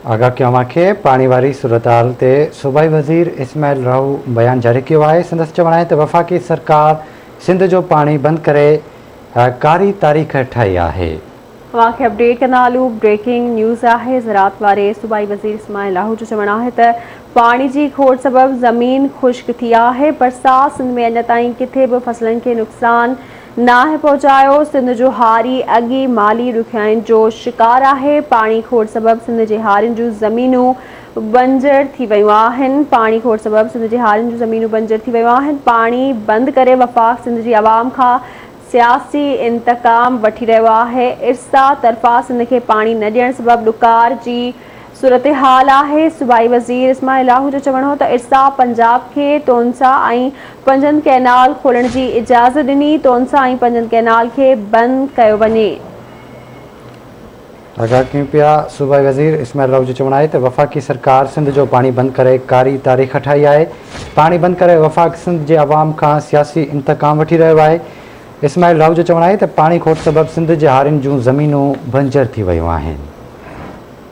آگاهه ڪيو اوهان کي پاڻي واري صورتحال تي صوبائي وزير اسماعيل راهو بيان جاري ڪيو آهي سندس چوڻ آهي ته وفاقي سرڪار سنڌ جو پاڻي بند ڪري ڪاري تاريخ ٺاهي آهي. اوهان کي اپڊيٽ ڪندا هلون بريڪنگ نيوز آهي زراعت واري صوبائي وزير اسماعيل راهو جو چوڻ آهي ته پاڻي جي کوٽ سبب زمين خشڪ ٿي آهي برسات سنڌ ۾ اڃا تائين ڪٿي به فصلن کي نقصان ناهي پهچايو، سنڌ جو هاري اڳ ئي مالي ڏکيائين جو شڪار آهي، پاڻي کوٽ سبب سنڌ جي هارين جون زمينون بنجر ٿي ويون آهن، پاڻي کوٽ سبب سنڌ جي هارين جون زمينون بنجر ٿي ويون آهن، پاڻي بند ڪري وفاق سنڌ جي عوام کان سياسي انتقام وٺي رهيو آهي، ارسا طرفان سنڌ کي پاڻي نه ڏيڻ سبب ڏڪار جي صورتحال آهي، صوبائي وزير اسماعيل راهو جو چوڻ هو ته ارسا پنجاب کي تونسا ۽ پنجند ڪئنال کولڻ جي اجازت ڏني، تونسا ۽ پنجند ڪئنال کي بند ڪيو وڃي. آگاهه ڪيون پيا، صوبائي وزير اسماعيل راهو جو چوڻ آهي ته وفاقي سرڪار سنڌ جو پاڻي بند ڪري ڪاري تاريخ ٺاهي آهي، پاڻي بند ڪري وفاق سنڌ جي عوام کان سياسي انتقام وٺي رهيو آهي، اسماعيل راهو جو چوڻ آهي ته پاڻي کوٽ سبب سنڌ جي هارين جون زمينون بنجر ٿي ويون آهن.